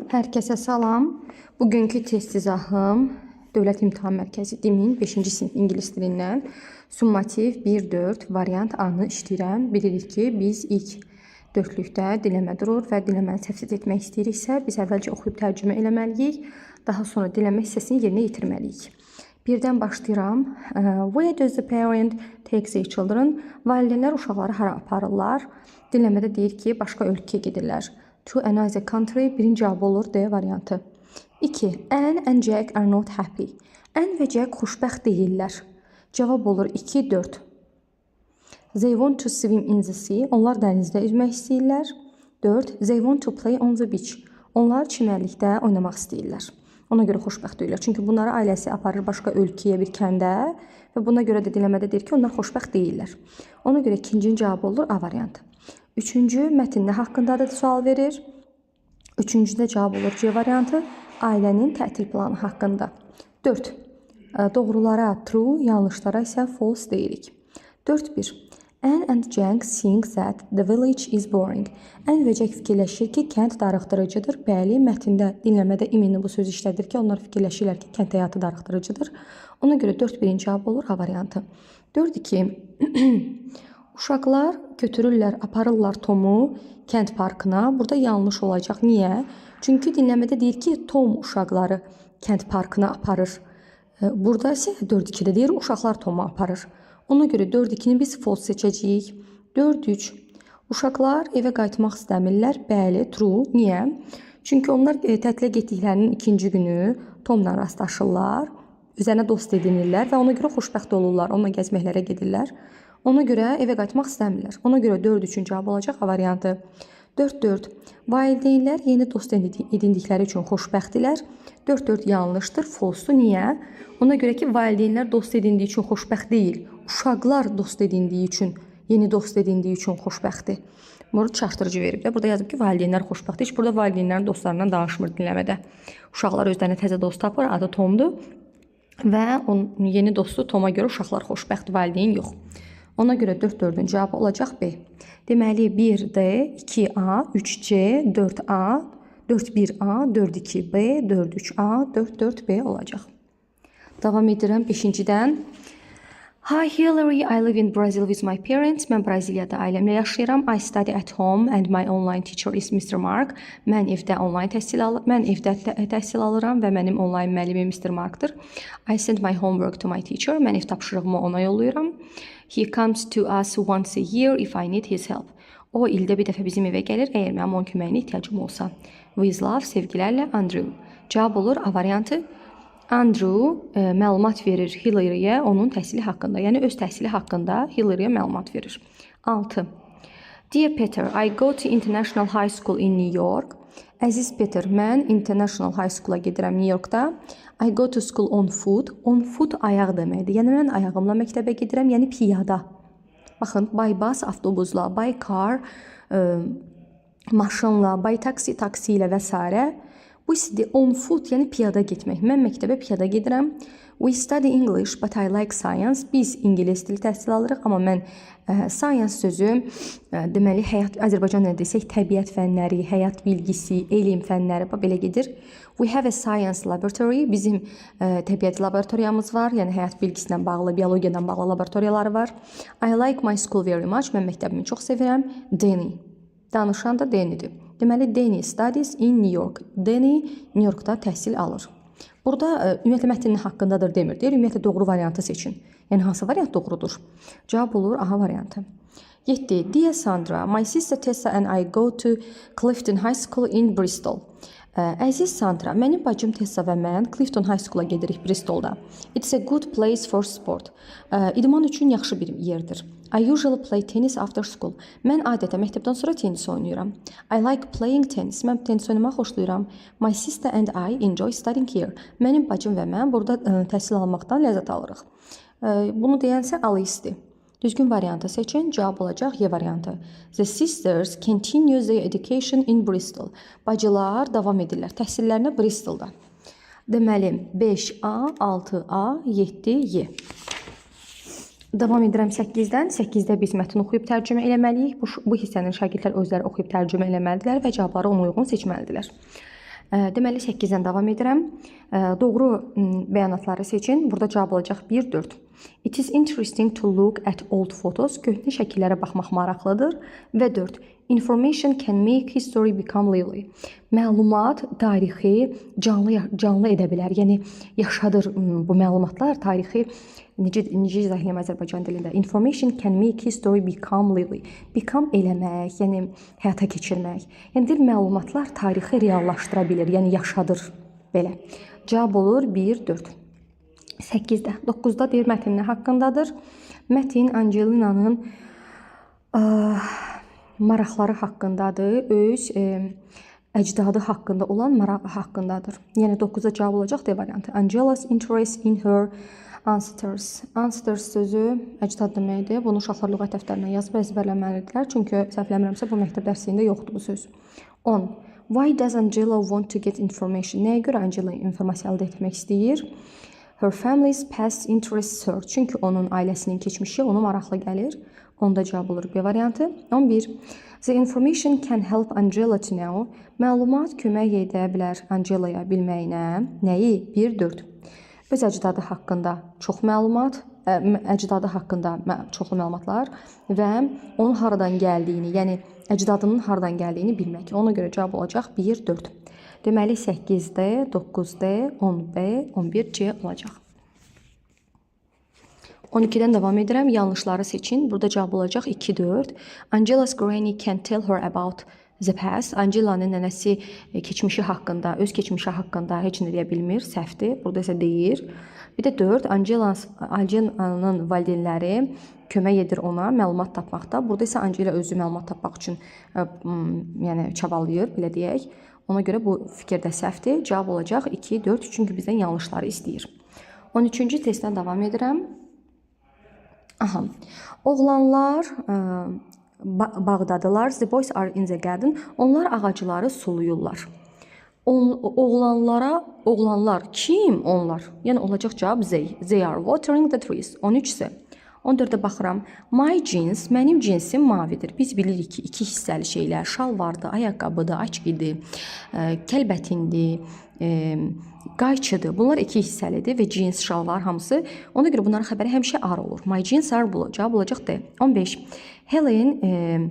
Hər kəsə salam. Bugünkü test izahım Dövlət İmtahan Mərkəzi DİM-in 5-ci sinif ingilis dilindən summativ 1-4 variant A-nı işləyirəm. Bilirik ki, biz ilk dörtlükdə dinləmə durur və dinləməni təfsir etmək istəyiriksə, biz əvvəlcə oxuyub tərcümə eləməliyik, daha sonra dinləmə hissəsini yerinə yetirməliyik. Birdən başlayıram. Where does the parent take their children? Valideynlər uşaqları hara aparırlar? Dinləmədə deyir ki, başqa ölkəyə gedirlər. To another country, birinci cavab olur D variantı. 2. Anne and Jack are not happy. Anne və Jack xoşbəxt deyillər. Cavab olur 2, 4. They want to swim in the sea. Onlar dənizdə üzmək istəyirlər. 4. They want to play on the beach. Onlar çimərlikdə oynamaq istəyirlər. Ona görə xoşbəxt deyillər. Çünki bunları ailəsi aparır başqa ölkəyə, bir kəndə və buna görə də dinləmədə deyir ki, onlar xoşbəxt deyillər. Ona görə ikincinin cavabı olur A variantı. Üçüncü mətn nə haqqındadır sual verir. Üçüncüdə cavab olur C variantı. Ailənin tətil planı haqqında. 4. Doğrulara true, yanlışlara isə false deyirik. 4.1. Anne and Jack think that the village is boring. Anne və Jack fikirləşir ki, kənd darıxdırıcıdır. Bəli, mətndə dinləmədə imini bu sözü işlədir ki, onlar fikirləşirlər ki, kənd həyatı darıxdırıcıdır. Ona görə 4.1-in cavabı olur A variantı. 4.2. Uşaqlar götürürlər, aparırlar Tomu kənd parkına. Burada yanlış olacaq. Niyə? Çünki dinləmədə deyir ki, Tom uşaqları kənd parkına aparır. Burada isə 4.2-də deyir, uşaqlar Tomu aparır. Ona görə 4.2-ni biz false seçəcəyik. 4.3. Uşaqlar evə qayıtmaq istəmirlər. Bəli, true. Niyə? Çünki onlar tətilə getdiklərinin ikinci günü Tomla rastlaşırlar. Üzərinə dost edinirlər və ona görə xoşbəxt olurlar. Onunla gəzməklərə gedirlər. Ona görə evə qayıtmaq istəmirlər. Ona görə 4-3-ün cavabı olacaq A variantı. 4-4. Valideynlər yeni dost edindikləri üçün xoşbəxtdirlər. 4-4 yanlışdır, false. Niyə? Ona görə ki, valideynlər dost edindiyi üçün xoşbəxt deyil. Uşaqlar dost edindiyi üçün, yeni dost edindiyi üçün xoşbəxtdir. Burada çaşdırıcı verib də. Burada yazıb ki, valideynlər xoşbəxtdir. Heç burada valideynlərin dostlarından danışmır dinləmədə. Uşaqlar özlərinə təzə dost tapır, adı Tomdur. Və onun yeni dostu Toma görə uşaqlar xoşbəxt, valideyn yox. Ona görə 4-4-ün cavabı olacaq B. Deməli 1D, 2A, 3C, 4A, 4-1A, 4-2B, 4-3A, 4-4B olacaq. Davam edirəm 5-cidən. Hi Hillary, I live in Brazil with my parents. Mən Braziliyada ailəmlə yaşayıram. I study at home and my online teacher is Mr. Mark. Mən evdə təhsil alıram və mənim onlayn müəllimim Mr. Markdır. I send my homework to my teacher. Mən ev tapşırığımı ona yollayıram. He comes to us once a year if I need his help. O ildə bir dəfə bizim evə gəlir, əgər mənim onun köməyinə ehtiyacım olsa. With love, sevgilərlə Andrew. Cavab olur A variantı. Andrew məlumat verir Hillary'yə onun təhsili haqqında, yəni öz təhsili haqqında Hillary'yə məlumat verir. 6. Dear Peter, I go to International High School in New York. Əziz Peter, mən International High School-a gedirəm New Yorkda. I go to school on foot. On foot ayaq deməkdir. Yəni mən ayağımla məktəbə gedirəm, yəni piyada. Baxın, by bus avtobusla, by car maşınla, by taxi taksi ilə və s. Bu isə on foot, yəni piyada getmək. Mən məktəbə piyada gedirəm. We study English, but I like science. Biz ingilis dili təhsil alırıq, amma mən science sözü deməli həyat, Azərbaycan dilində desək təbiət fənləri, həyat bilgisi, elm fənləri, bax belə gedir. We have a science laboratory. Bizim təbiət laboratoriyamız var, yəni həyat bilgisinə bağlı, biologiyadan bağlı laboratoriyaları var. I like my school very much. Mən məktəbimi çox sevirəm. Danny. Danışan da Danny'dir. Deməli Danny studies in New York. Danny New Yorkda təhsil alır. Burada ümumiyyətlə mətnin haqqındadır demir. Deyir ümumiyyətlə doğru variantı seçin. Yəni hansı variant doğrudur? Cavab olur A variantı. 7. Dear Sandra, my sister Tessa and I go to Clifton High School in Bristol. Əziz Sandra, mənim bacım Tessa və mən Clifton High School-a gedirik Bristolda. It's a good place for sport. İdman üçün yaxşı bir yerdir. I usually play tennis after school. Mən adətən məktəbdən sonra tenis oynayıram. I like playing tennis. Mən tenis oynamağı xoşlayıram. My sister and I enjoy studying here. Mənim bacım və mən burada təhsil almaqdan ləzzət alırıq. Bunu deyənsə Alice-dir. Düzgün variantı seçin. Cavab olacaq E variantı. The sisters continue their education in Bristol. Bacılar davam edirlər təhsillərinə Bristolda. Deməli 5A, 6A, 7Y. Davam edirəm 8-dən. 8-də biz mətn oxuyub tərcümə eləməliyik. Bu hissəni şagirdlər özləri oxuyub tərcümə eləməlidirlər və cavabları ona uyğun seçməlidirlər. Deməli 8-dən davam edirəm. Doğru bəyanatları seçin. Burada cavab olacaq 1, 4. It is interesting to look at old photos. Köhnə şəkillərə baxmaq maraqlıdır. Və 4. Information can make history become lively. Məlumat tarixi canlı edə bilər. Yəni yaşadır bu məlumatlar tarixi necə izah eləyim Azərbaycan dilində? Information can make history become lively. Become eləmək, yəni həyata keçirmək. Yəni deyir məlumatlar tarixi reallaşdıra bilir, yəni yaşadır belə. Cavab olur 1, 4. 8-də. 9-da deyir mətn nə haqqındadır? Mətn Angelinanın maraqları haqqındadır. Öz əcdadı haqqında olan marağı haqqındadır. Yəni 9-a cavab olacaq D variantı. Angela's interest in her ancestors. Ancestors sözü əcdad deməkdir. Bunu uşaqlar lüğət dəftərinə yazıb əzbərləməlidirlər. Çünki səhv eləmirəmsə bu məktəb dərsliyində yoxdur bu söz. 10. Why does Angela want to get information? Nəyə görə Angela informasiya əldə etmək istəyir? Her family's past interests her. Çünki onun ailəsinin keçmişi ona maraqlı gəlir. Onda cavab olur B variantı. 11. The information can help Angela to know. Məlumat kömək edə bilər Angelaya bilməyinə. Nəyi? 1, 4. Öz əcdadı haqqında çox məlumat, əcdadı haqqında çoxlu məlumatlar və onun haradan gəldiyini, yəni əcdadının hardan gəldiyini bilmək. Ona görə cavab olacaq 1, 4. Deməli 8D, 9D, 10B, 11C olacaq. 12-dən davam edirəm. Yanlışları seçin. Burada cavab olacaq 2, 4. Angela's granny can tell her about the past. Angelanın nənəsi keçmişi haqqında, öz keçmişi haqqında heç nə deyə bilmir, səhvdir. Burada isə deyir. Bir də 4. Angelanın valideynləri kömək edir ona məlumat tapmaqda. Burada isə Angela özü məlumat tapmaq üçün yəni çabalayır, belə deyək. Ona görə bu fikir də səhvdir. Cavab olacaq 2, 4, çünki bizdən yanlışları istəyir. 13-cü testdən davam edirəm. Aha. Oğlanlar bağdadılar. The boys are in the garden. Onlar ağacları suluyurlar. Oğlanlara, oğlanlar kim onlar? Yəni olacaq cavab they. They are watering the trees. 13C. 14-ə baxıram. My jeans, mənim cinsim mavidir. Biz bilirik ki, iki hissəli şeylər, şalvardır, ayaqqabıdır, açkidir, kəlbətindir, qayçıdır. Bunlar iki hissəlidir və jeans, şalvar hamısı. Ona görə bunların xəbəri həmişə are olur. My jeans are blue. Cavab olacaq D. 15. Helen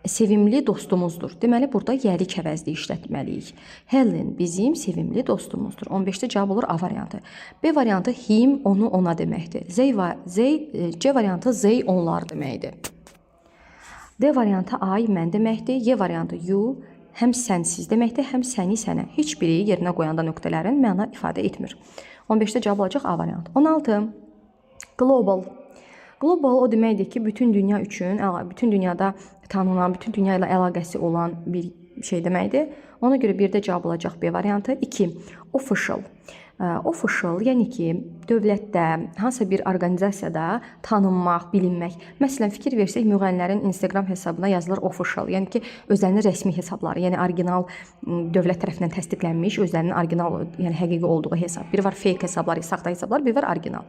sevimli dostumuzdur. Deməli burada yəlik əvəzli işlətməliyik. Helen bizim sevimli dostumuzdur. 15-də cavab olur A variantı. B variantı him, onu, ona deməkdir. C variantı they, onlar deməkdir. D variantı I, mən deməkdir. Y variantı you, həm sənsiz deməkdir, həm səni, sənə. Heç biri yerinə qoyanda nöqtələrin məna ifadə etmir. 15-də cavab olacaq A variantı. 16. Global. Global o deməkdir ki, bütün dünya üçün, bütün dünyada tanınan, bütün dünya ilə əlaqəsi olan bir şey deməkdir. Ona görə birdə cavab olacaq B variantı. 2. Official. Official, yəni ki, dövlətdə, hansısa bir orqanizasiyada tanınmaq, bilinmək. Məsələn, fikir versək, müğənnilərin Instagram hesabına yazılır official, yəni ki, özlərinin rəsmi hesabları, yəni orijinal dövlət tərəfindən təsdiqlənmiş, özlərinin orijinal, yəni həqiqi olduğu hesab. Bir var fake hesablar, saxta hesablar, bir var orijinal.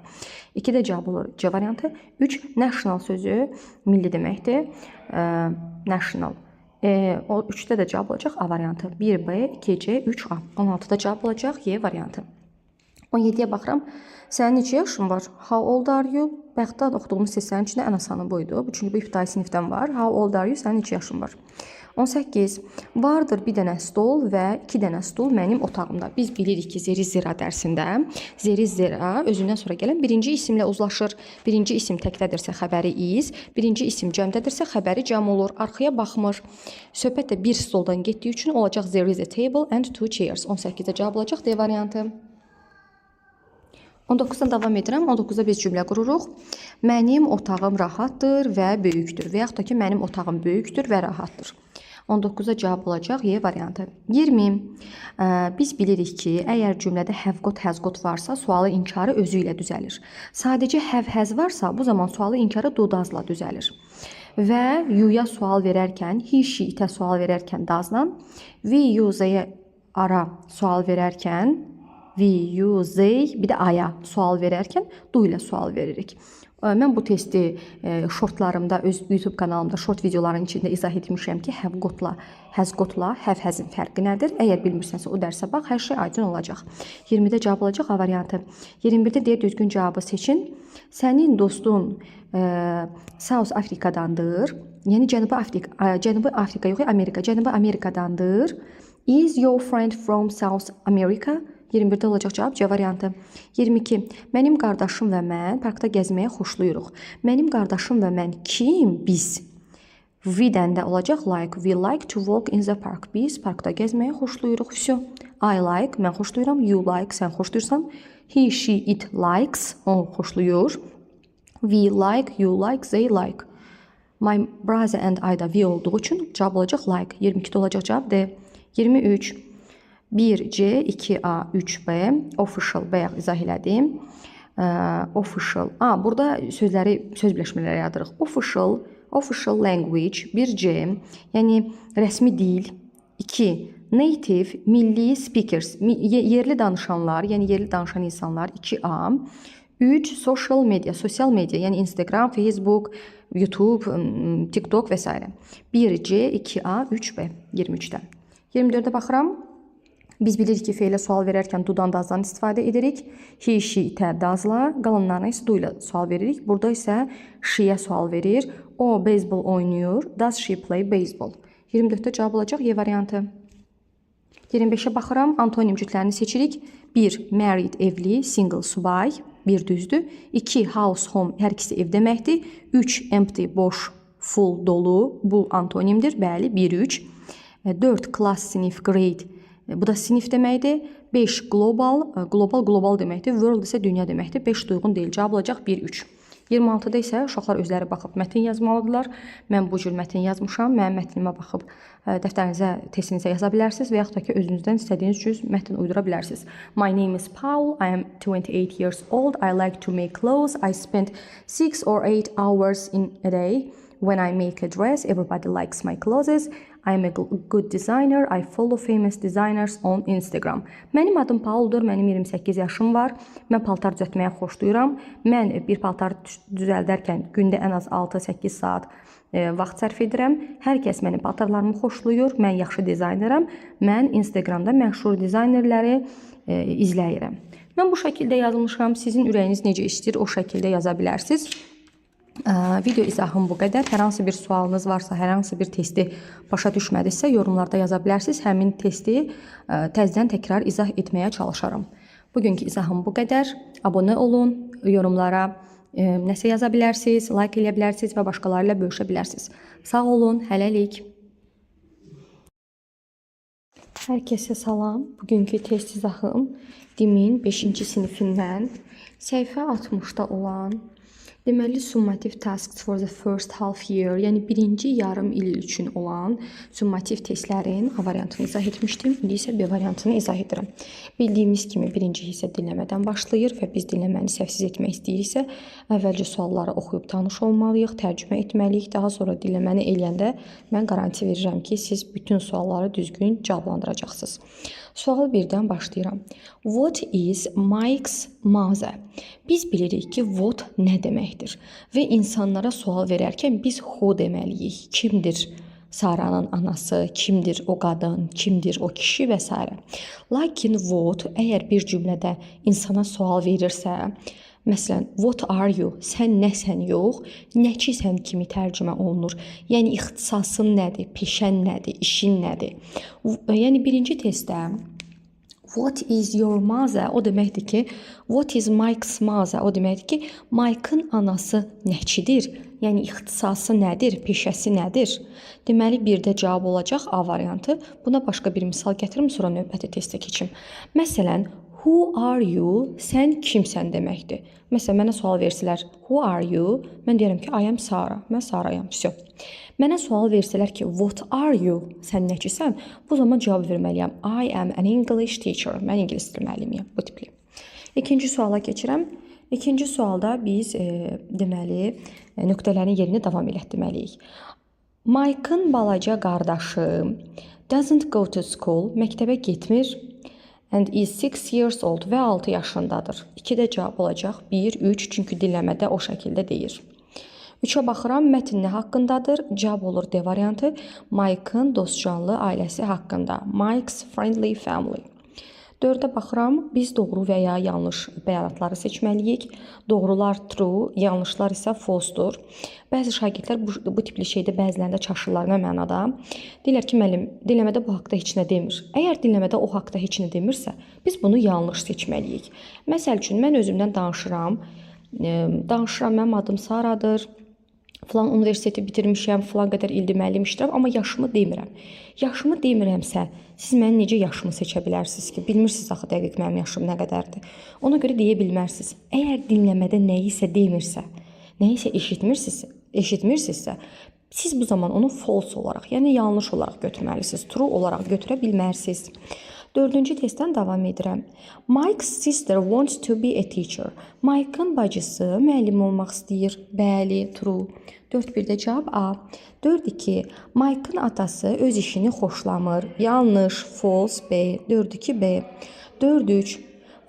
2-də cavab olur C variantı. 3 national sözü milli deməkdir. National. O 3-də də cavab olacaq A variantı. 1B, 2C, 3A. 16-da cavab olacaq Y variantı. 17-yə baxıram. Sənin neçə yaşın var? How old are you? Bayaqda oxuduğumuz hissənin içində ən asanı bu idi. Çünki bu ibtidai sinifdən var. How old are you? Sənin neçə yaşın var? 18. Vardır bir dənə stol və iki dənə stul mənim otağımda. Biz bilirik ki, there is there are dərsində there is there are özündən sonra gələn birinci isimlə uzlaşır. Birinci isim təkdədirsə xəbəri is, birinci isim cəmdədirsə xəbəri cəm olur. Arxaya baxmır. Söhbət də bir stoldan getdiyi üçün olacaq there is a table and two chairs. 18-də cavab olacaq D variantı. 19-dan davam edirəm. 19-da biz cümlə qururuq. Mənim otağım rahatdır və böyükdür. Və yaxud da ki, mənim otağım böyükdür və rahatdır. 19-da cavab olacaq Y variantı. 20. Biz bilirik ki, əgər cümlədə have got, has got varsa, sualı inkarı özü ilə düzəlir. Sadəcə have, has varsa, bu zaman sualı inkarı do, does-la düzəlir. Və you-ya sual verərkən, he, she, it-ə sual verərkən does-la, we, you, they-ə ara sual verərkən, we, you, they, bir də I-a sual verərkən do ilə sual veririk. Mən bu testi shortlarımda, öz YouTube kanalımda short videoların içində izah etmişəm ki, have gotla, has gotla have has'in fərqi nədir? Əgər bilmirsənsə o dərsə bax, hər şey aydın olacaq. 20-də cavab olacaq A variantı. 21-də deyir düzgün cavabı seçin. Sənin dostun South Afrikadandır. Yəni Cənubi Afrika, Cənubi Afrika yox, Amerika, Cənubi Amerikadandır. Is your friend from South America? 21-də olacaq cavab C variantı. 22. Mənim qardaşım və mən parkda gəzməyi xoşlayırıq. Mənim qardaşım və mən kim? Biz. We-dən də olacaq like. We like to walk in the park. Biz parkda gəzməyi xoşlayırıq. Vəsə. I like, mən xoşlayıram. You like, sən xoşlayırsan. He, she, it likes, o xoşlayır. We like, you like, they like. My brother and I da we olduğu üçün cavab olacaq like. 22-də olacaq cavab D. 23. 1C, 2A, 3B. Official bayaq izah elədim. Official. A, burada sözləri, söz birləşmələri yaradırıq. Official, official language 1C, yəni rəsmi dil. 2. Native, milli speakers, yerli danışanlar, yəni yerli danışan insanlar 2A. 3. Social media, sosial media, yəni Instagram, Facebook, YouTube, TikTok və s. 1C, 2A, 3B 23-də. 24-də baxıram. Biz bilirik ki, feilə sual verərkən do-dan, does-dan istifadə edirik. He, she, it-ə does-la, qalanlarına isə do ilə sual veririk. Burada isə she-yə sual verir. O beyzbol oynayır. Does she play baseball? 24-də cavab olacaq E variantı. 25-ə baxıram. Antonim cütlərini seçirik. 1. Married, evli, single, subay. 1 düzdür. 2. House, home, hər ikisi ev deməkdir. 3. Empty, boş, full, dolu. Bu antonimdir. Bəli, 1, 3. 4. Class, sinif, grade. Bu da sinif deməkdir. 5. Global, global, qlobal deməkdir. World isə dünya deməkdir. 5 də uyğun deyil. Cavab olacaq 1, 3. 26-da isə uşaqlar özləri baxıb mətn yazmalıdırlar. Mən bu cür mətn yazmışam. Mənim mətnimə baxıb dəftərinizə, testinizə yaza bilərsiniz və yaxud da ki, özünüzdən istədiyiniz cür mətn uydura bilərsiniz. My name is Paul. I am 28 years old. I like to make clothes. I spend 6 or 8 hours in a day. When I make a dress, everybody likes my clothes. I am a good designer. I follow famous designers on Instagram. Mənim adım Pauldur. Mənim 28 yaşım var. Mən paltar düzəltməyi xoşlayıram. Mən bir paltar düzəldərkən gündə ən az 6-8 saat vaxt sərf edirəm. Hər kəs mənim paltarlarımı xoşlayır. Mən yaxşı dizayneram. Mən Instagramda məşhur dizaynerləri izləyirəm. Mən bu şəkildə yazmışam. Sizin ürəyiniz necə istəyir, o şəkildə yaza bilərsiniz. Video izahım bu qədər. Hər hansı bir sualınız varsa, hər hansı bir testi başa düşmədinizsə, yorumlarda yaza bilərsiniz. Həmin testi təzədən təkrar izah etməyə çalışaram. Bugünkü izahım bu qədər. Abunə olun, yorumlara nəsə yaza bilərsiniz, like eləyə bilərsiniz və başqaları ilə bölüşə bilərsiniz. Sağ olun, hələlik. Hər kəsə salam. Bugünkü test izahım DİMİN 5-ci sinifindən səhifə 60-da olan, deməli, summative tasks for the first half year, yəni birinci yarım il üçün olan summativ testlərin A variantını izah etmişdim. İndi isə B variantını izah edirəm. Bildiyimiz kimi birinci hissə dinləmədən başlayır və biz dinləməni səhvsiz etmək istəyiriksə, əvvəlcə sualları oxuyub tanış olmalıyıq, tərcümə etməliyik. Daha sonra dinləməni eləyəndə mən qaranti verirəm ki, siz bütün sualları düzgün cavablandıracaqsınız. Sual 1-dən başlayıram. What is Mike's mother? Biz bilirik ki, what nə deməkdir və insanlara sual verərkən biz who deməliyik. Kimdir Saranın anası, kimdir o qadın, kimdir o kişi və s. Lakin what əgər bir cümlədə insana sual verirsə, məsələn, what are you? Sən nəsən yox, nəçisən kimi tərcümə olunur. Yəni ixtisasın nədir, peşən nədir, işin nədir? Yəni birinci testdə what is your mother? O deməkdir ki, what is Mike's mother? O deməkdir ki, Mike'ın anası nəçidir? Yəni ixtisası nədir, peşəsi nədir? Deməli birdə cavab olacaq A variantı. Buna başqa bir misal gətirim, sonra növbəti testə keçim. Məsələn, who are you? Sən kimsən deməkdir. Məsələn, mənə sual versələr, who are you? Mən deyirəm ki, I am Sara. Mən Sarayam. Vəsə. Mənə sual versələr ki, what are you? Sən nəçisən? Bu zaman cavab verməliyəm. I am an English teacher. Mən ingilis dili müəllimiyəm. Bu tipli. İkinci suala keçirəm. İkinci sualda biz deməli nöqtələrin yerini davam elətdirməliyik. Mike'ın balaca qardaşı doesn't go to school, məktəbə getmir. And is 6 years old və 6 yaşındadır. 2-də cavab olacaq 1, 3, çünki dinləmədə o şəkildə deyir. 3-ə baxıram, mətn nə haqqındadır? Cavab olur D variantı. Mike'ın dostcanlı ailəsi haqqında. Mike's friendly family. 4-ə baxıram, biz doğru və ya yanlış bəyanatları seçməliyik. Doğrular true, yanlışlar isə false-dur. Bəzi şagirdlər bu tipli şeydə bəzilərində çaşırlar nə mənada. Deyirlər ki, müəllim, dinləmədə bu haqda heç nə demir. Əgər dinləmədə o haqda heç nə demirsə, biz bunu yanlış seçməliyik. Məsəl üçün, mən özümdən danışıram. Danışıram, mənim adım Saradır. Filan universiteti bitirmişəm, filan qədər ildir müəllim işləyirəm, amma yaşımı demirəm. Yaşımı demirəmsə, siz mənim necə yaşımı seçə bilərsiniz ki? Bilmirsiniz axı dəqiq mənim yaşım nə qədərdir. Ona görə deyə bilmərsiniz. Əgər dinləmədə nəyisə demirsə, nəyisə eşitmirsinizsə, siz bu zaman onu false olaraq, yəni yanlış olaraq götürməlisiniz. True olaraq götürə bilmərsiniz. Dördüncü testdən davam edirəm. Mike's sister wants to be a teacher. Mike'ın bacısı müəllim olmaq istəyir. Bəli, true. 4-1-də cavab A. 4-2. Mike'ın atası öz işini xoşlamır. Yanlış, false, B. 4-2 B. 4-3.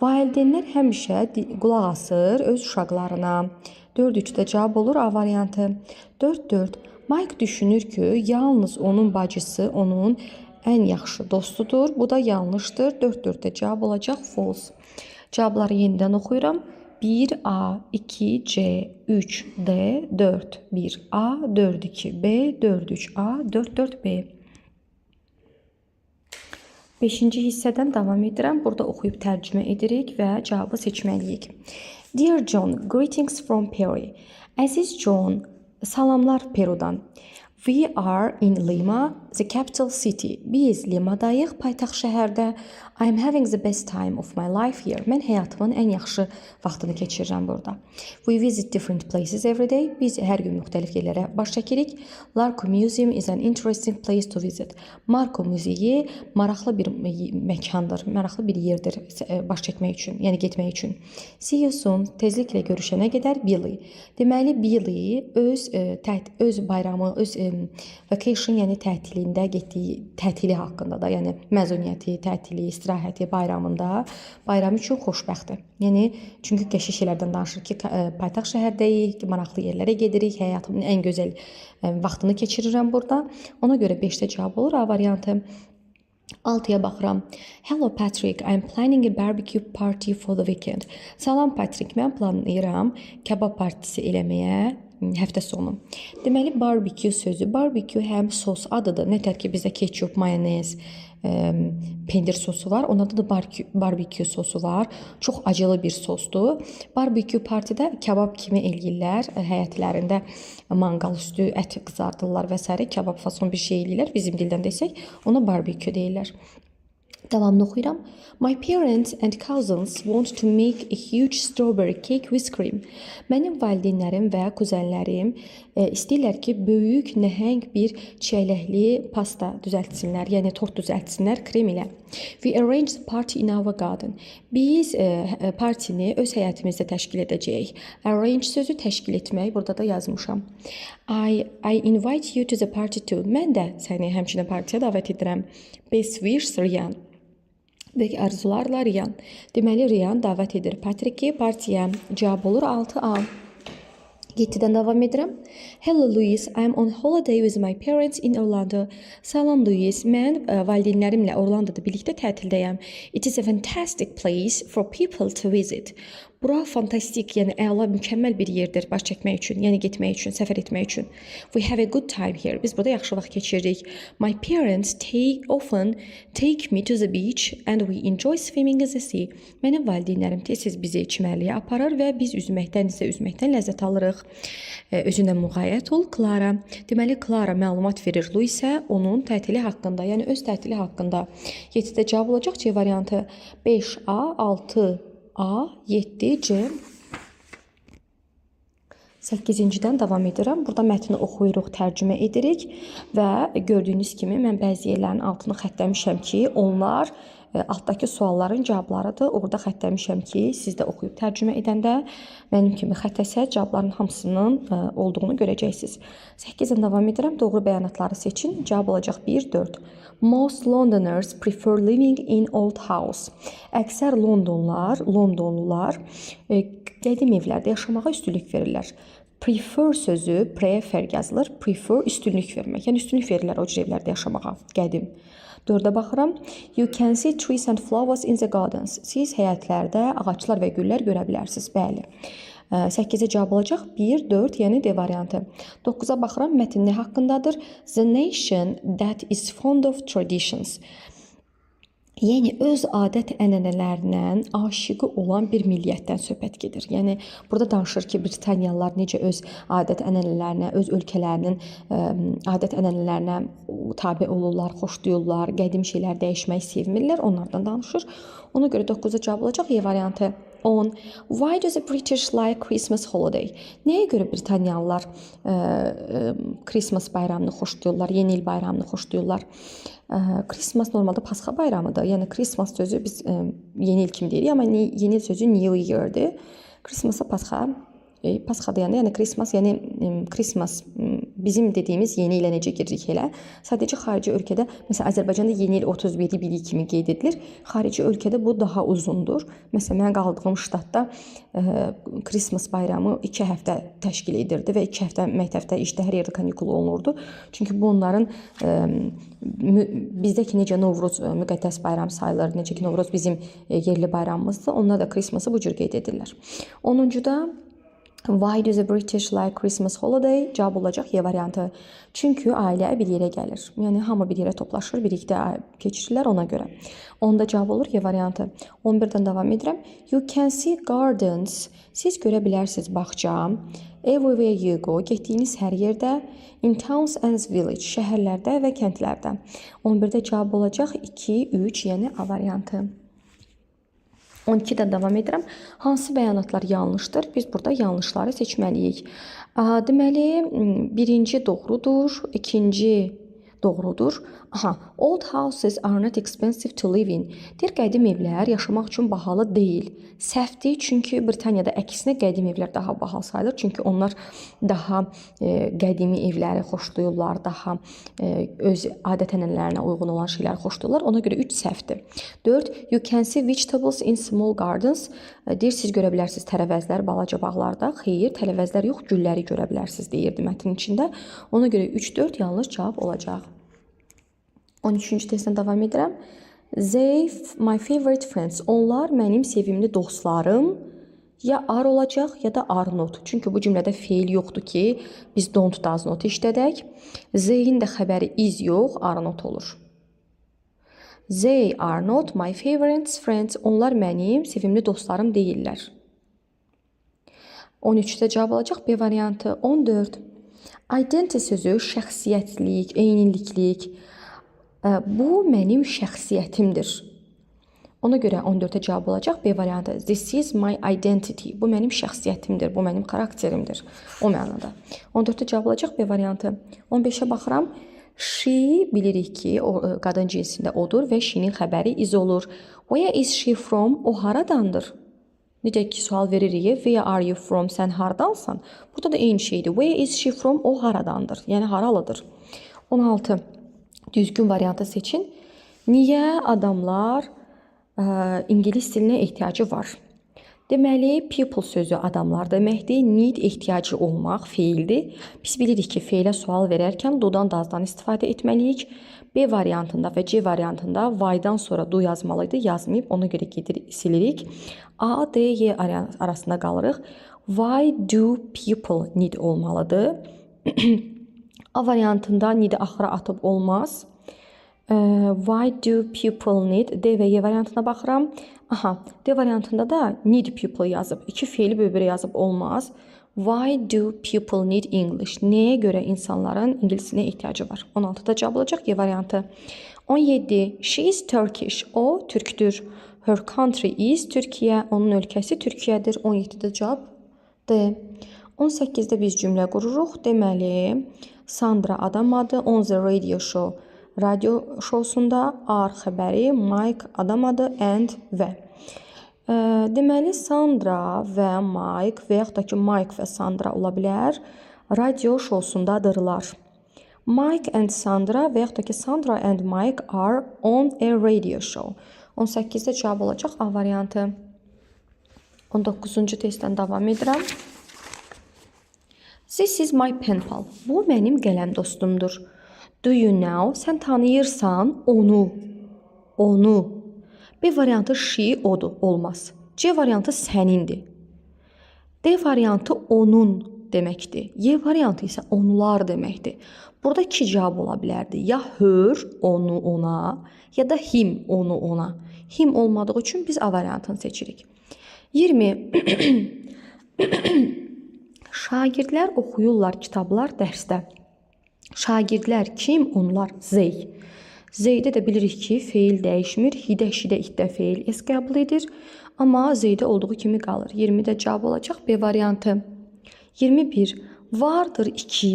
Valideynlər həmişə qulaq asır öz uşaqlarına. 4-3-də cavab olur A variantı. 4-4. Mike düşünür ki, yalnız onun bacısı onun ən yaxşı dostudur. Bu da yanlışdır. 4-4-də cavab olacaq false. Cavabları yenidən oxuyuram. 1A, 2C, 3D, 4, 1A, 4, 2B, 4, 3A, 4, 4B. Beşinci hissədən davam edirəm. Burada oxuyub tərcümə edirik və cavabı seçməliyik. Dear John, greetings from Peru. Əziz John, salamlar Perudan. We are in Lima, the capital city. Biz Limadayıq, paytaxt şəhərdə. I am having the best time of my life here. Mən həyatımın ən yaxşı vaxtını keçirirəm burada. We visit different places every day. Biz hər gün müxtəlif yerlərə baş çəkirik. Larco Museum is an interesting place to visit. Marco muzeyi maraqlı bir məkandır, maraqlı bir yerdir baş çəkmək üçün, yəni getmək üçün. See you soon. Tezliklə görüşənə qədər Billy. Deməli Billy öz bayramı, öz vacation, yəni tətilində getdiyi tətili haqqında da, yəni məzuniyyəti, tətili, istirahəti, bayramında, bayram üçün xoşbəxtdir. Yəni çünki qəşəng şeylərdən danışır ki, paytaxt şəhərdəyik, maraqlı yerlərə gedirik, həyatımın ən gözəl vaxtını keçirirəm burada. Ona görə 5-də cavab olur A variantı. 6-ya baxıram. Hello Patrick, I'm planning a barbecue party for the weekend. Salam Patrick, mən planlayıram kebab partisi eləməyə həftə sonu. Deməli barbecue sözü, barbecue həm sos adıdır. Nətər ki bizdə ketçup, mayonez, pendir sosu var. Onlarda da barbecue sosu var. Çox acılı bir sosdur. Barbecue partidə kebab kimi eləyirlər. Həyətlərində manqal üstü ət qızardırlar və sairə, kebab fason bir şey eləyirlər. Bizim dildən desək, ona barbecue deyirlər. Davamını oxuyuram. My parents and cousins want to make a huge strawberry cake with cream. Mənim valideynlərim və kuzənlərim istəyirlər ki, böyük, nəhəng bir çiyələkli pasta düzəltsinlər, yəni tort düzəltsinlər krem ilə. We arrange the party in our garden. Biz partini öz həyətimizdə təşkil edəcəyik. Arrange sözü təşkil etmək, burada da yazmışam. I invite you to the party too. Mən də səni həmçinin partiya dəvət edirəm. Best wishes, Riyan. Böyük arzularla Riyan. Deməli Riyan dəvət edir Patriki partiya. Cavab olur 6A. 7-dən davam edirəm. Hello Louis, I'm on holiday with my parents in Orlando. Salam Louis, mən valideynlərimlə Orlandoda birlikdə tətildəyəm. It is a fantastic place for people to visit. Bura fantastik, yəni əla, mükəmməl bir yerdir baş çəkmək üçün, yəni getmək üçün, səfər etmək üçün. We have a good time here. Biz burada yaxşı vaxt keçiririk. My parents often take me to the beach and we enjoy swimming in the sea. Mənim valideynlərim tez-tez bizi çimərliyə aparır və biz üzməkdən, dənizdə üzməkdən ləzzət alırıq. Özünə müğayət ol, Clara. Deməli, Clara məlumat verir Louisə onun tətili haqqında, yəni öz tətili haqqında. 7-də cavab olacaq C variantı. 5A, 6A, 7C. 8-cidən davam edirəm. Burada mətni oxuyuruq, tərcümə edirik və gördüyünüz kimi mən bəzi yerlərin altını xəttləmişəm ki, onlar altdakı sualların cavablarıdır. Orada xəttləmişəm ki, siz də oxuyub tərcümə edəndə mənim kimi xəttəsə cavabların hamısının olduğunu görəcəksiniz. 8-dən davam edirəm. Doğru bəyanatları seçin. Cavab olacaq 1, 4. Most Londoners prefer living in old house. Əksər Londonlular qədim evlərdə yaşamağa üstünlük verirlər. Prefer sözü prefer yazılır. Prefer üstünlük vermək. Yəni üstünlük verirlər o cür evlərdə yaşamağa, qədim. 4-ə baxıram. You can see trees and flowers in the gardens. Siz həyətlərdə ağaclar və güllər görə bilərsiniz. Bəli. 8-ə cavab olacaq 1, 4, yəni D variantı. 9-a baxıram. Mətn nə haqqındadır? The nation that is fond of traditions. Yəni öz adət-ənənələrindən aşiqi olan bir milliyyətdən söhbət gedir. Yəni burada danışır ki, Britaniyalılar necə öz adət-ənənələrinə, öz ölkələrinin adət-ənənələrinə tabe olurlar, xoşlayırlar, qədim şeylər dəyişməyi sevmirlər, onlardan danışır. Ona görə 9-a cavab olacaq E variantı. 10. Why does the British like Christmas holiday? Nəyə görə Britaniyalılar Christmas bayramını xoşlayırlar, Yeni il bayramını xoşlayırlar? Christmas normalda Pasxa bayramıdır. Yəni Christmas sözü biz yeni il kimi deyirik, amma yeni il sözü New Year-dir. Christmas-a Pasxa, Pasxa deyəndə, yəni Christmas, yəni Christmas bizim dediyimiz yeni ilə necə giririk elə. Sadəcə xarici ölkədə, məsələn Azərbaycanda yeni il 31-i 1-i kimi qeyd edilir. Xarici ölkədə bu daha uzundur. Məsələn, mən qaldığım ştatda Christmas bayramı 2 həftə təşkil edirdi və 2 həftə məktəbdə, işdə, hər yerdə kanikul olunurdu. Çünki bu onların bizdəki necə Novruz müqəddəs bayram sayılır, necə ki Novruz bizim yerli bayramımızdır, onlar da Christmas-ı bu cür qeyd edirlər. 10-cuda Why do the British like Christmas holiday? Cavab olacaq Y variantı. Çünki ailə bir yerə gəlir. Yəni hamı bir yerə toplaşır, birlikdə keçirirlər ona görə. Onda cavab olur Y variantı. 11-dən davam edirəm. You can see gardens. Siz görə bilərsiniz bağça. Everywhere you go. Getdiyiniz hər yerdə. In towns and village. Şəhərlərdə və kəndlərdə. 11-də cavab olacaq 2, 3, yəni A variantı. 12-dən davam edirəm. Hansı bəyanatlar yanlışdır? Biz burada yanlışları seçməliyik. Deməli, birinci doğrudur, ikinci doğrudur. Aha, old houses are not expensive to live in. Deyir, qədim evlər yaşamaq üçün bahalı deyil. Səhvdir, çünki Britaniyada əksinə qədim evlər daha bahalı sayılır. Çünki onlar daha qədimi evləri xoşlayırlar, daha öz adət-ənənələrinə uyğun olan şeyləri xoşlayırlar. Ona görə 3 səhvdir. 4. You can see vegetables in small gardens. Deyir, siz görə bilərsiniz tərəvəzlər balaca bağlarda. Xeyr, tərəvəzlər yox, gülləri görə bilərsiniz deyirdi mətnin içində. Ona görə 3-4 yanlış cavab olacaq. 13-cü testdən davam edirəm. They, my favorite friends. Onlar mənim sevimli dostlarım. Ya are olacaq, ya da are not. Çünki bu cümlədə feil yoxdur ki, biz don't, does not işlədək. They-in də xəbəri is yox, are not olur. They are not my favorite friends. Onlar mənim sevimli dostlarım deyillər. 13-də cavab olacaq B variantı. 14. Identity sözü şəxsiyyətlik, eyniliklik. Bu mənim şəxsiyyətimdir. Ona görə 14-ə cavab olacaq B variantı. This is my identity. Bu mənim şəxsiyyətimdir, bu mənim xarakterimdir. O mənada. 14-ə cavab olacaq B variantı. 15-ə baxıram. She bilirik ki, o qadın cinsində odur və she-nin xəbəri is olur. Where is she from? O haradandır? Necə ki sual veririk, where are you from? Sən hardansan? Burada da eyni şeydir. Where is she from? O haradandır? Yəni haralıdır. 16. Düzgün variantı seçin. Niyə adamlar ingilis dilinə ehtiyacı var? Deməli, people sözü adamlar deməkdir. Need ehtiyacı olmaq feildir. Biz bilirik ki, feilə sual verərkən do-dan, does-dan istifadə etməliyik. B variantında və C variantında why-dan sonra do yazmalıydı. Yazmayıb, ona görə gedir, silirik. A, D, Y arasında qalırıq. Why do people need olmalıdır? A variantında need-i axıra atıb olmaz. Why do people need? D və Y variantına baxıram. Aha, D variantında da need people yazıb. İki feili bir-birə yazıb olmaz. Why do people need English? Nəyə görə insanların ingilis dilinə ehtiyacı var? 16-da cavab olacaq Y variantı. 17. She is Turkish. O türkdür. Her country is Türkiyə. Onun ölkəsi Türkiyədir. 17-də cavab D. 18-də biz cümlə qururuq. Deməli, Sandra adam adı. On the radio show radio şousunda, are xəbəri, Mike adam adı, and və. Deməli, Sandra və Mike və yaxud da ki, Mike və Sandra ola bilər, radio şousundadırlar. Mike and Sandra və yaxud da ki, Sandra and Mike are on a radio show. 18-də cavab olacaq A variantı. 19-cu testdən davam edirəm. This is my pen pal. Bu mənim qələm dostumdur. Do you know? Sən tanıyırsan onu. Onu. B variantı she, odur, olmaz. C variantı sənindir. D variantı onun deməkdir. Y variantı isə onlar deməkdir. Burada iki cavab ola bilərdi. Ya her, onu, ona, ya da him, onu, ona. Him olmadığı üçün biz A variantını seçirik. 20. Şagirdlər oxuyurlar kitablar dərsdə. Şagirdlər kim? Onlar they. They-də də bilirik ki, feil dəyişmir. He-də, she-də, it-də feil s qəbul edir. Amma they-də olduğu kimi qalır. 20-də cavab olacaq B variantı. 21. Vardır 2.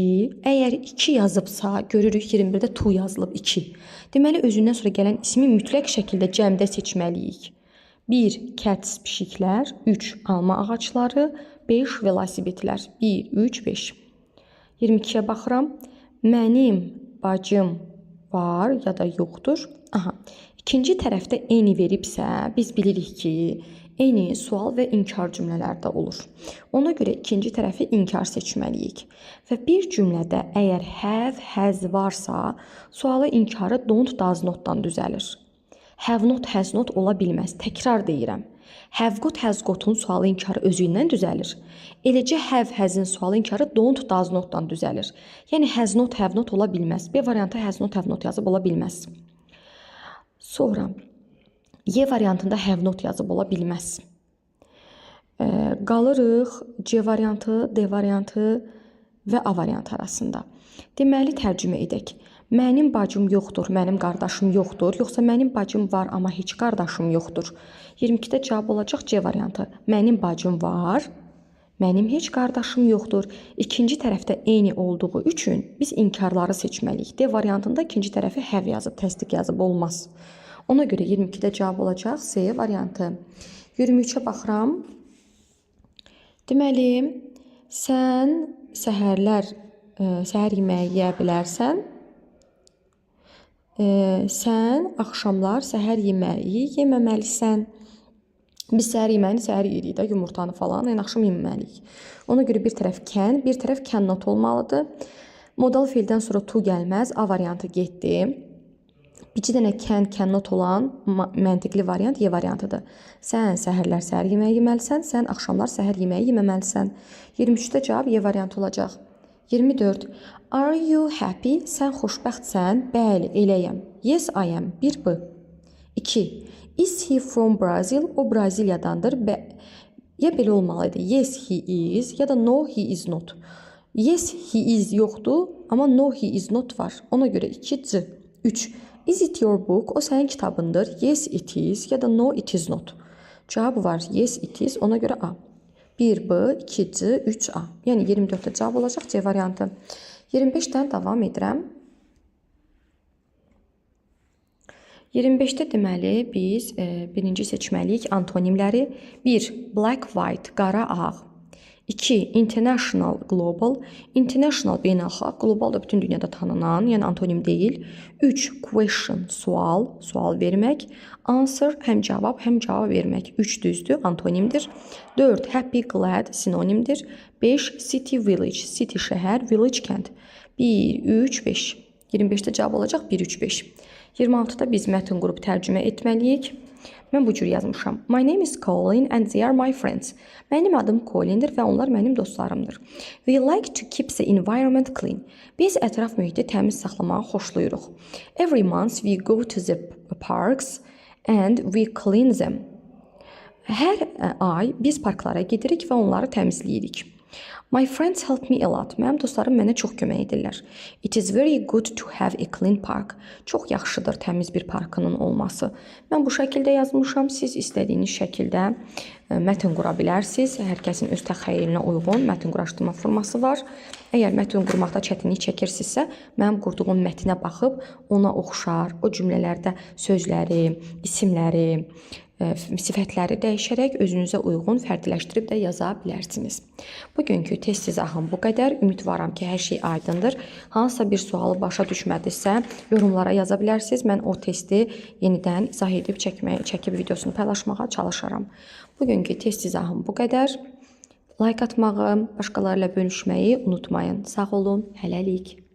Əgər 2 yazıbsa, görürük 21-də two yazılıb 2. Deməli, özündən sonra gələn ismi mütləq şəkildə cəmdə seçməliyik. 1. Cats pişiklər, 3. Alma ağacları, 5. Velosipedlər. 1, 3, 5. 22-yə baxıram. Mənim bacım var ya da yoxdur. Aha. İkinci tərəfdə any veribsə, biz bilirik ki, any sual və inkar cümlələrdə olur. Ona görə ikinci tərəfi inkar seçməliyik. Və bir cümlədə əgər have, has varsa, sualı inkarı don't, does not-dan düzəlir. Have not, has not ola bilməz. Təkrar deyirəm. Have got, has got-un sualı inkarı özündən düzəlir. Eləcə have, has-in sualı inkarı don't, does not-dan düzəlir. Yəni has not, have not ola bilməz. B variantı has not, have not yazıb ola bilməz. Sonra Y variantında have not yazıb ola bilməz. Qalırıq C variantı, D variantı və A variantı arasında. Deməli, tərcümə edək. Mənim bacım yoxdur, mənim qardaşım yoxdur, yoxsa mənim bacım var, amma heç qardaşım yoxdur. 22-də cavab olacaq C variantı. Mənim bacım var, mənim heç qardaşım yoxdur. İkinci tərəfdə eyni olduğu üçün biz inkarları seçməliyik. D variantında ikinci tərəfi have yazıb, təsdiq yazıb olmaz. Ona görə 22-də cavab olacaq C variantı. 23-ə baxıram. Deməli, sən səhərlər səhər yeməyi yeyə bilərsən. Sən axşamlar səhər yeməyi yeməməlisən. Biz səhər yeməyini səhər yeyirik də, yumurtanı falan, yəni axşam yeməməliyik. Ona görə bir tərəf can, bir tərəf cannot olmalıdır. Modal feildən sonra to gəlməz. A variantı getdi. Bir dənə can, cannot olan məntiqli variant Y variantıdır. Sən səhərlər səhər yeməyi yeməlisən, sən axşamlar səhər yeməyi yeməməlisən. 23-də cavab Y variantı olacaq. 24. Are you happy? Sən xoşbəxtsən? Bəli, eləyəm. Yes, I am. 1B. 2. Is he from Brazil? O Braziliyadandır. Ya belə olmalı idi. Yes, he is ya da no, he is not. Yes, he is yoxdur, amma no, he is not var. Ona görə 2C. 3. Is it your book? O sənin kitabındır. Yes, it is ya da no, it is not. Cavab var. Yes, it is. Ona görə A. 1B, 2C, 3A. Yəni 24-də cavab olacaq C variantı. 25-dən davam edirəm. 25-də deməli biz birinci seçməliyik antonimləri. 1. Black, white, qara, ağ. 2. International, global. International beynəlxalq, global da bütün dünyada tanınan, yəni antonim deyil. 3. Question, sual, sual vermək. Answer, həm cavab, həm cavab vermək. 3 düzdür, antonimdir. 4. Happy, glad, sinonimdir. 5. City, village, city şəhər, village kənd. 1, 3, 5. 25-də cavab olacaq 1, 3, 5. 26-da biz mətn qrup tərcümə etməliyik. Mən bu cür yazmışam. My name is Colin and they are my friends. Mənim adım Colindir və onlar mənim dostlarımdır. We like to keep the environment clean. Biz ətraf mühiti təmiz saxlamağı xoşlayırıq. Every month we go to the parks and we clean them. Hər ay biz parklara gedirik və onları təmizləyirik. My friends help me a lot. Mənim dostlarım mənə çox kömək edirlər. It is very good to have a clean park. Çox yaxşıdır təmiz bir parkının olması. Mən bu şəkildə yazmışam. Siz istədiyiniz şəkildə mətn qura bilərsiniz. Hər kəsin öz təxəyyülünə uyğun mətn quraşdırma forması var. Əgər mətn qurmaqda çətinlik çəkirsinizsə, mənim qurduğum mətnə baxıb ona oxşar, o cümlələrdə sözləri, isimləri, sifətləri dəyişərək özünüzə uyğun fərdiləşdirib də yaza bilərsiniz. Bugünkü test izahım bu qədər. Ümidvaram ki, hər şey aydındır. Hansısa bir sualı başa düşmədisə, yorumlara yaza bilərsiniz. Mən o testi yenidən izah edib çəkib videosunu paylaşmağa çalışaram. Bugünkü test izahım bu qədər. Like atmağı, başqaları ilə bölüşməyi unutmayın. Sağ olun, hələlik.